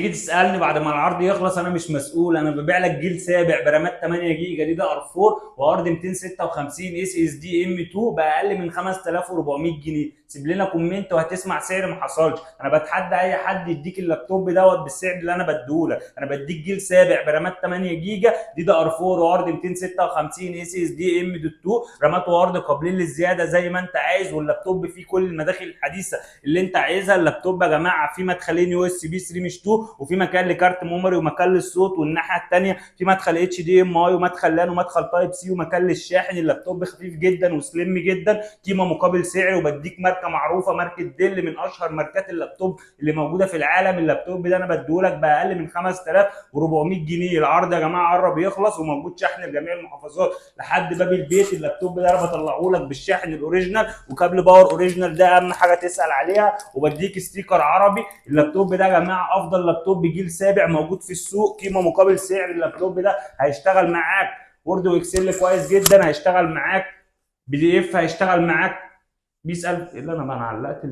تيجي تسالني بعد ما العرض يخلص، انا مش مسؤول. انا ببيع لك جيل سابع برامات 8 جيجا DDR 4 وهارد 256 SSD M 2 باقل من 5400 جنيه. سيب لنا comment وهتسمع سعر ما حصلش. انا بتحدى اي حد يديك اللابتوب دوت بالسعر اللي انا بديهولك. انا بديك جيل سابع برامات 8 جيجا DDR 4 وهارد 256 SSD M dot 2، رامات وهارد قابلين للزياده زي ما انت عايز، واللابتوب فيه كل المداخل الحديثة اللي انت عايزها. اللابتوب يا جماعة فيه مدخلين USB 3 مش 2، وفي مكان لكارت memory ومكان للصوت، والناحية الثانية في مدخل HDMI ومدخل LAN ومدخل Type C ومكان للشاحن. اللابتوب خفيف جدا و slim جدا، قيمة مقابل سعر، وبديك ماركة معروفه، ماركة ديل، من اشهر ماركات اللابتوب اللي موجودة في العالم. اللابتوب ده انا بديهولك باقل من 5400 جنيه. العرض يا جماعة قرب يخلص، وموجود شحن لجميع المحافظات لحد باب البيت. اللابتوب ده انا بطلعه لك بالشاحن ال original وكابل power original، ده اهم حاجة تسال عليها، وبديك sticker عربي. اللابتوب ده يا جماعة افضل لابتوب جيل سابع موجود في السوق، قيمة مقابل سعر. اللابتوب ده هيشتغل معاك Word و Excel كويس جدا، هيشتغل معاك PDF، هيشتغل معاك بيسال اللي انا ما انا علقت.